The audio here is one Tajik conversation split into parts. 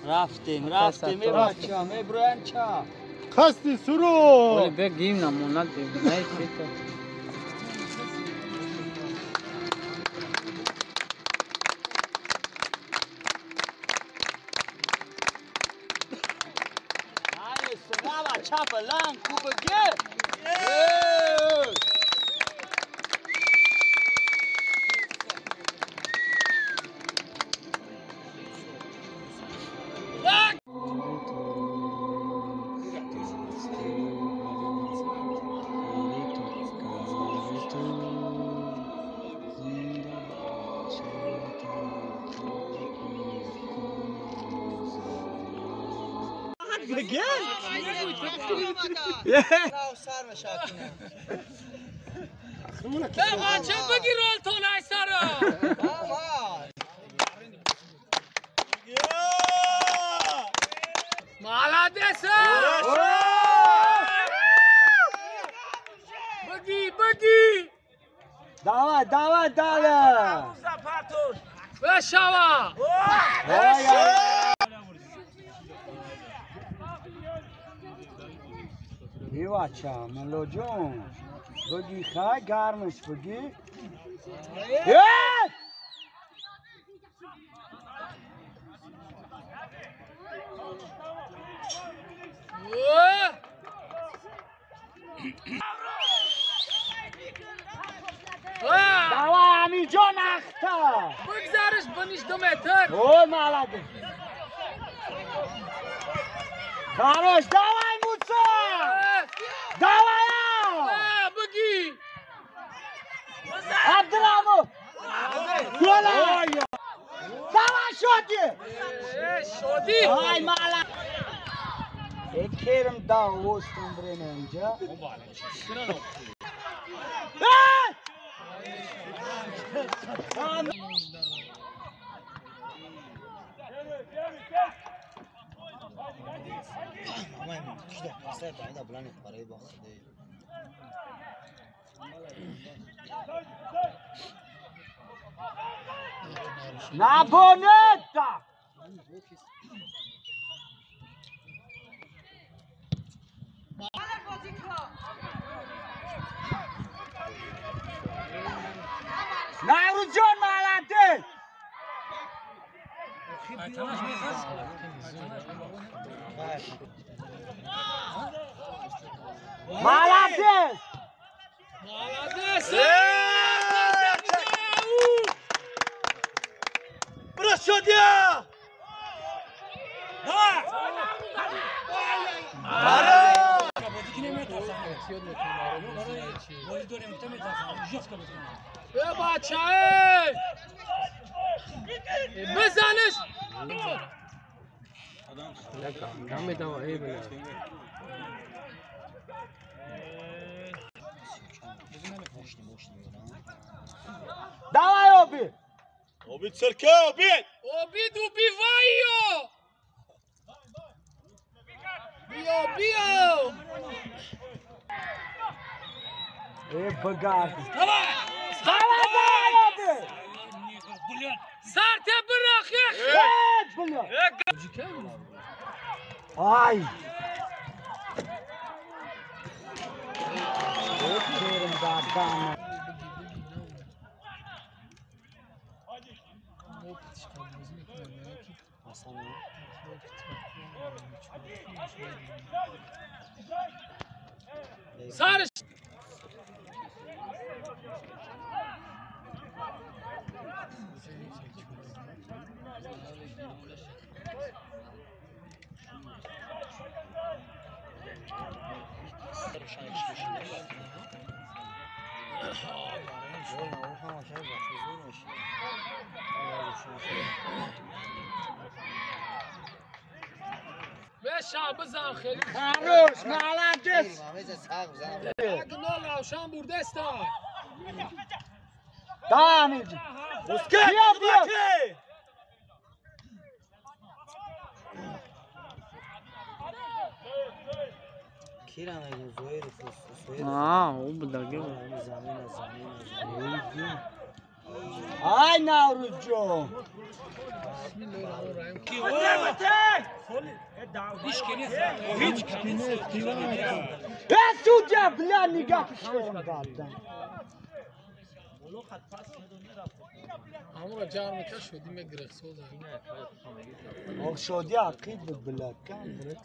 Рафтем, рафтем, бача, меброем ча. Хасти суру. Оли бегим намонад, най чита. Чапалан, кубаге. بچه بگیر رالتون ای سرا. Молодец! Беги, беги! Давай, давай, давай! Бешава! Бача, мелоҷон, бигӣ хай гармаш бигӣ. Давай, Амирҷон, ахта! Бигзариш биниш 2 метр. Ой, молодец! Хорош, давай, Муса! Давай! Беги! Абдурамо! Гола! Давай, Шоди! Шоди! Ай, молодец! Экерим да остум время инҷа. Набонета! Наврӯзҷон, молодец! Молодец! Молодец! Прошодя! Бача, бизаниш! Давай, Оби! Оби, цирка, Оби! Обид, убивай её! Биё, биё! Эй, богатый! Давай! Давай, давай, Оби! Сар те бирах, эх! Эй, бля! Ай! Сарш! بشا بزن خیلی خروش молодец. گناه روشن بردستا. Да, Амирҷон. Пускай, Бия, бия. Ай Наврӯзҷон! Э, судья, бля, нигоҳ кушон дадам. Амура ҷарм мекард, шодӣ мегирифт соза. Ох, шодӣ ақид буд, бля, кам буд.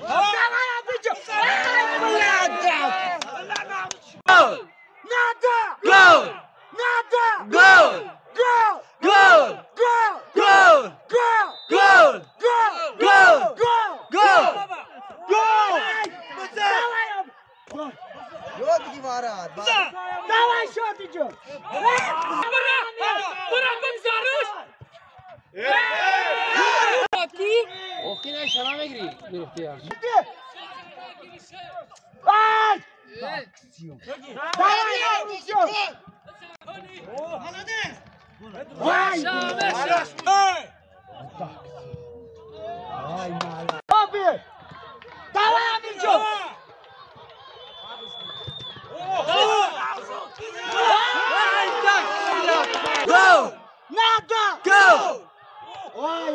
Давай, Абиджо! Надо! Гол! Надо! Гол! Гол! Гол! Гол! Гол! Гол! Гол! Гол! Гол! Гол! Гол! Гол! Давай! Давай, Шодиҷон! Бара бигзариш! Ай! Давай, Наврӯзҷон! Ай! Ай, Аби! Давай, Абиҷон! Гол! Надо! Гол! Ай!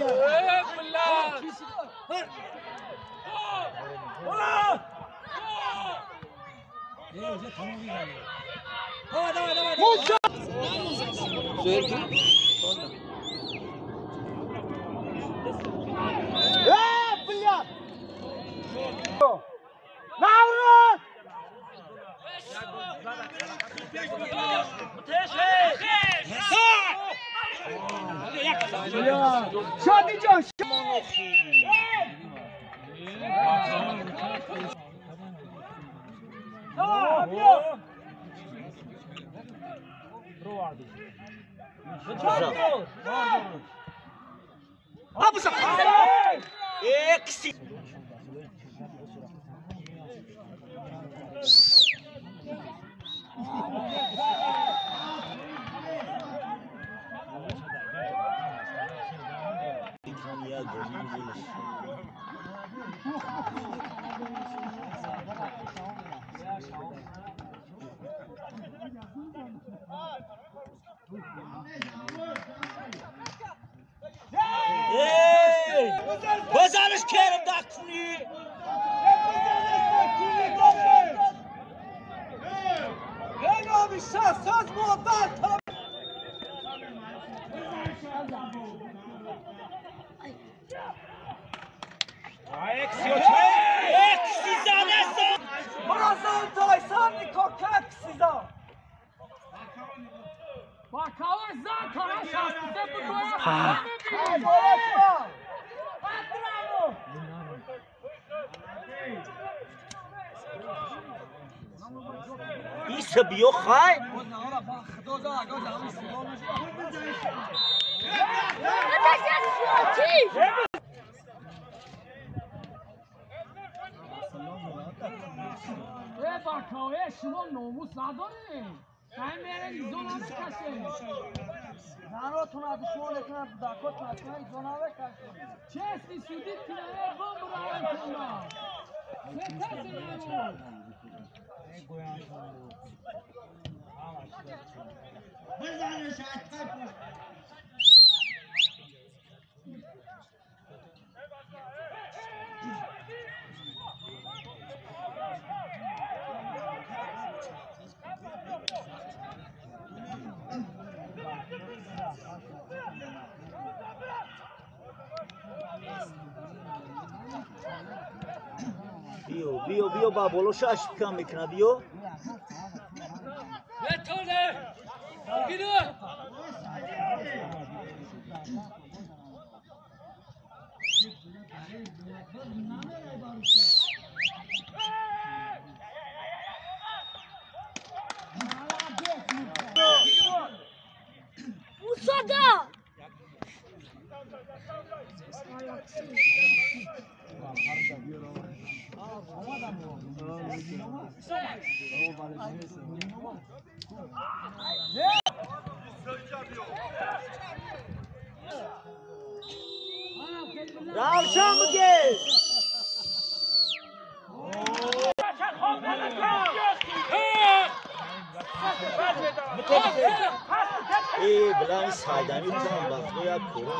Муса! Э, бля! Наврӯз! Бля! Шодиҷон! بزنش کرم دکونی ایسا بیو خای شما ناموس نداره بیو بیو بیو با بولوشاش کم میکنه بیو Ravşan mı gel? Ey bilan saydami tam bak ya korun.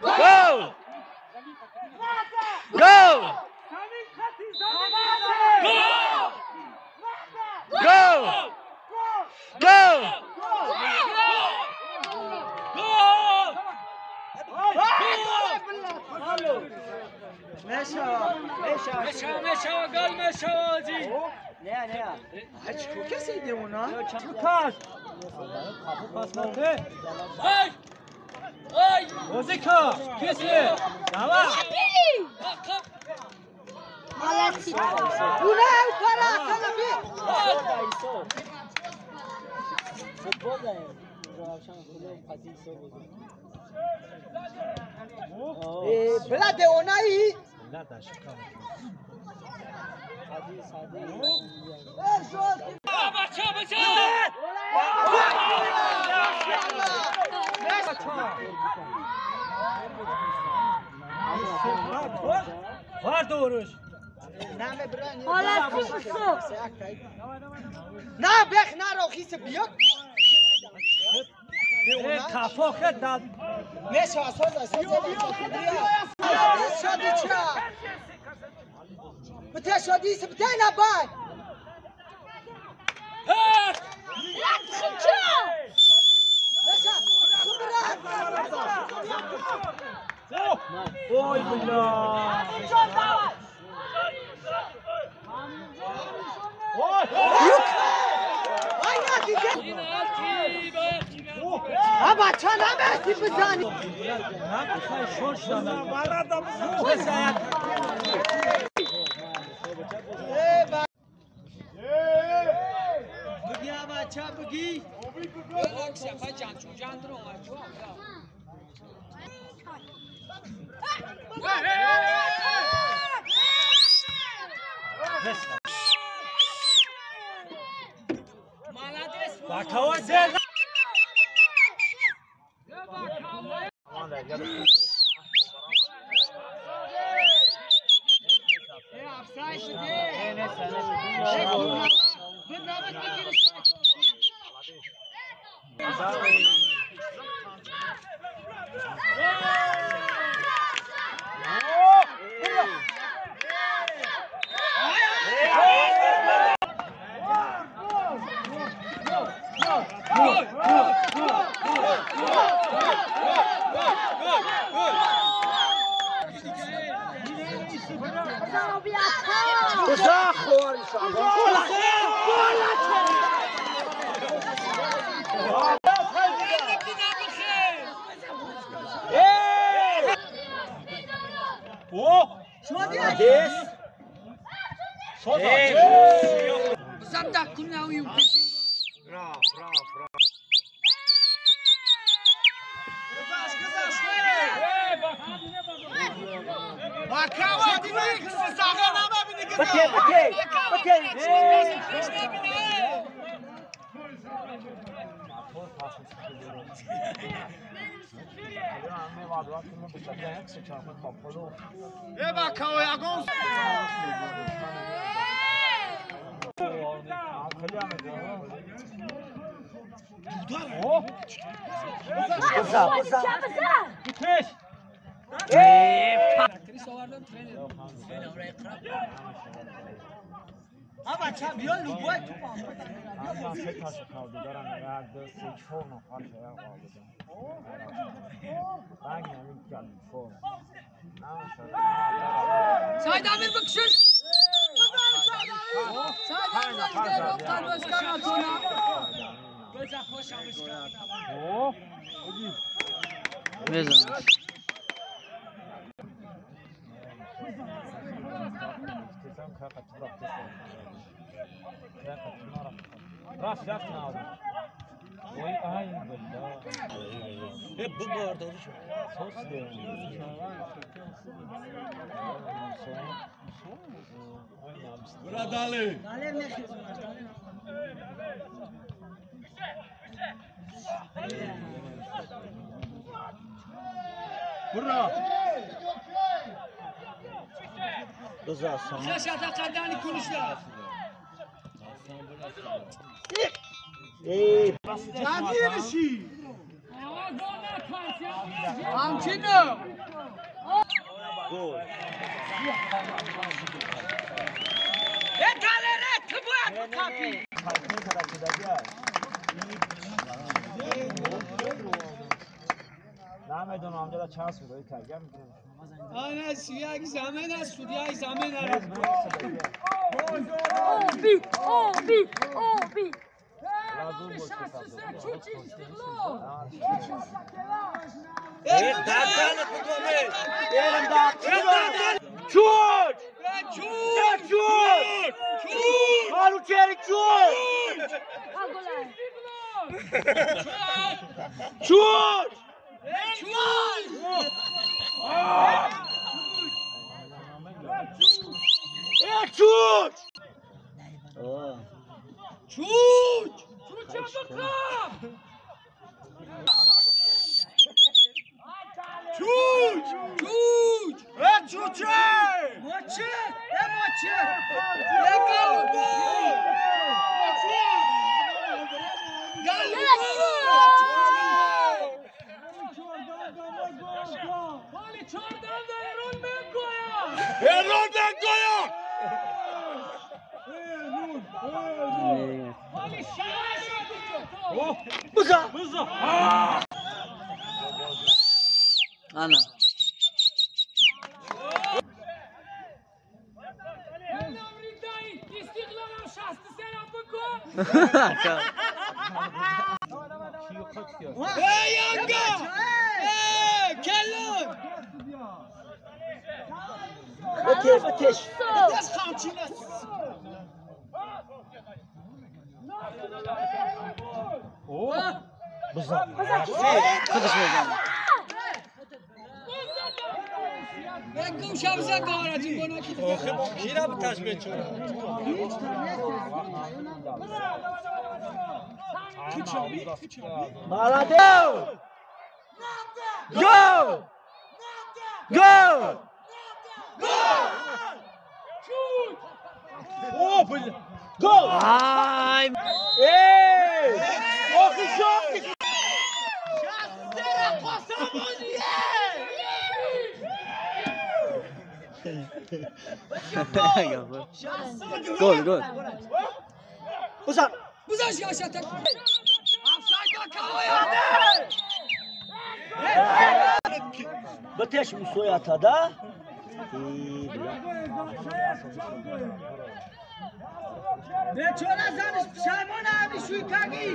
Go! Go! Go! Go! مشا قال مشا جی نه نه هیچ کسی دیونا لوکاس پاس نده ای ای موزیکا کسی دعوا اونه پارا سلفی فوتبال روشن خدا قضیه سو بود بلا دیونایی بچه بچه نه بخ نه راخیس بیا کافو خد داد نشه اساس اساس شادی چرا بته شادی بته نه بای وای بالله بچه نبستی بزنی بگی بچه بگی ساید امیر بکشش ساید امیر Gol, gol. Бтеш усоята да? Бечора заниш пшаймона ами шуйкаги.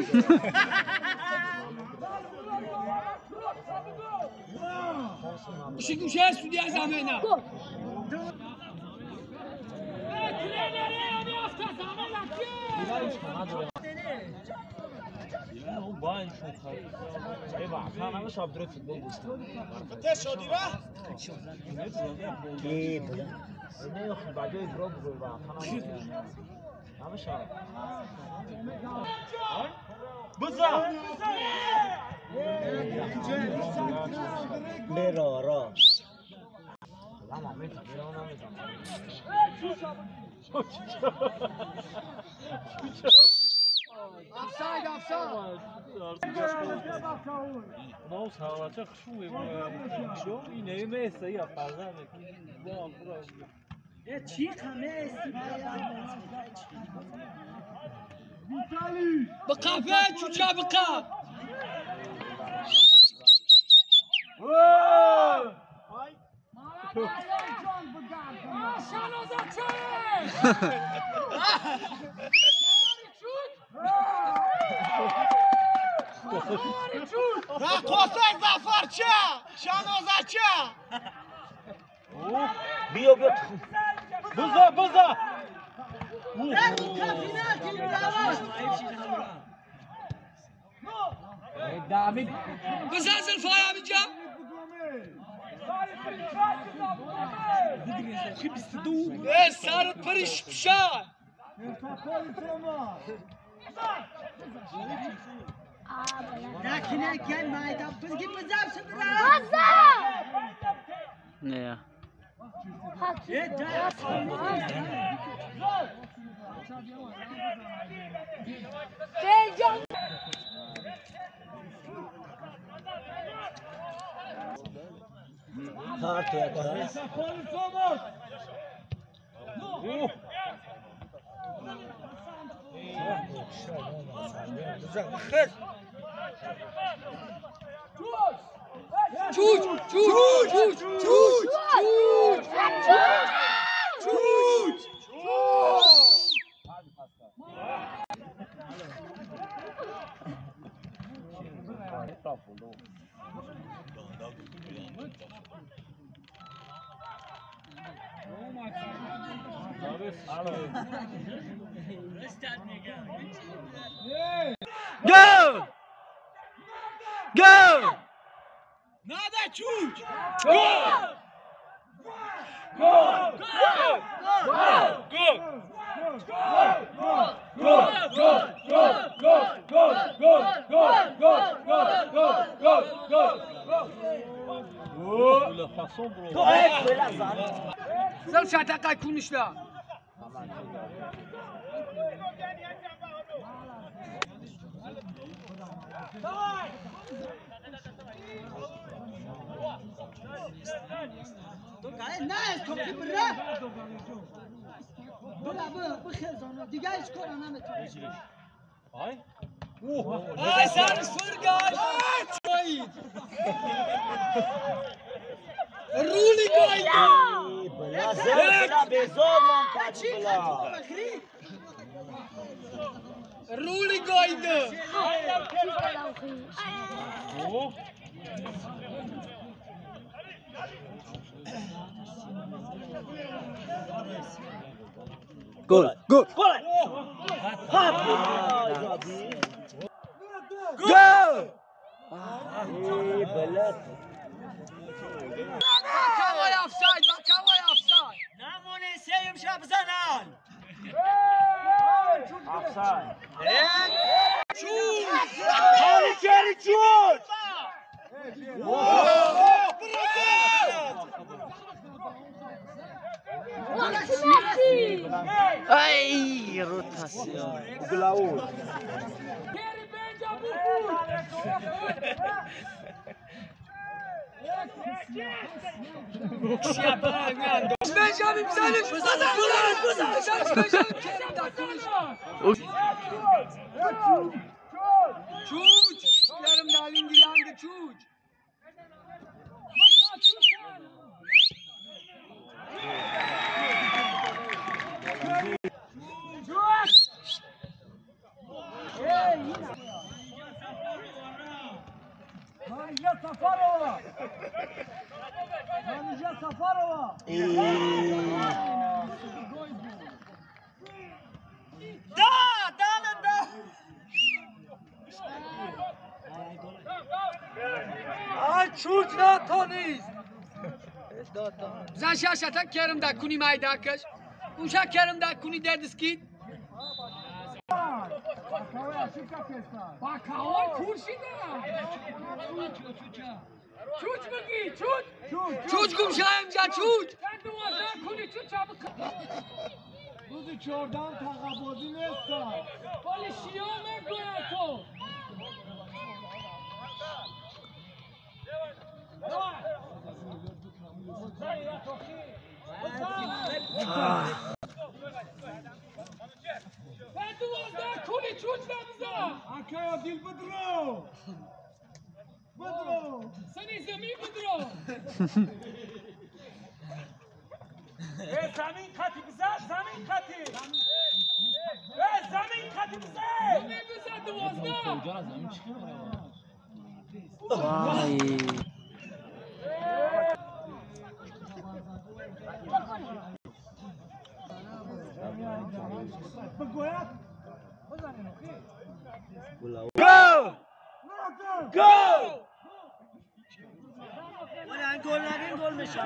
Офсайд, офсайд. بقى چوچا بقى. رقاصای زفرچه شنازچه بیا بیا بزا بزا. بزن زلفای همینجا سر پرش پشار نه چوچ چوچ چوچ چوچ چوچ Go! Go! Nada چوچ! Go! Go! Go! Go! Go! Go! Go! Go! Go! Go! Go! Go! Go! Go! Go! Go! Go! زل شاتاقا كونش لا آی سرش فرگاش رولی گایده رولی گایده گل گل گل بکوای افساید بکوای افساید نمونه سیم شب زنان افساید چوچ چری چوچ ای روتاسیون گلاو بنجامین بزنش بزنش بنجامین چوچ یارم دالین دیلانده چوچ چوچ نتونیست زن شاشتا کرم دا کنی مای داکش اونشا کرم دا کنی دردسکید باکاوای کورشی چوچ بگی چوچ چوچ گم شایم جا چوچ روز 14 تقبازی نیستم بالی شیامه گویا تو بدرو بدرو سنی زمین بدرو ای زمین خطی بزن زمین خطی ای زمین خطی بزن زمین بزن 12 وای Go! گل! گل نگین گل میشه.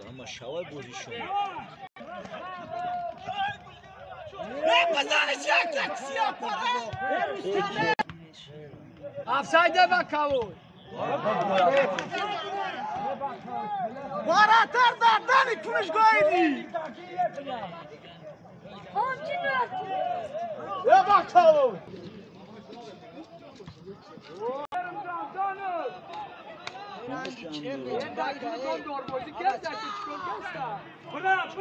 Ama şava pozisyon. Офсайде бакавой. Баратар дардани куниш гоиди. Е бакавой. Bırak!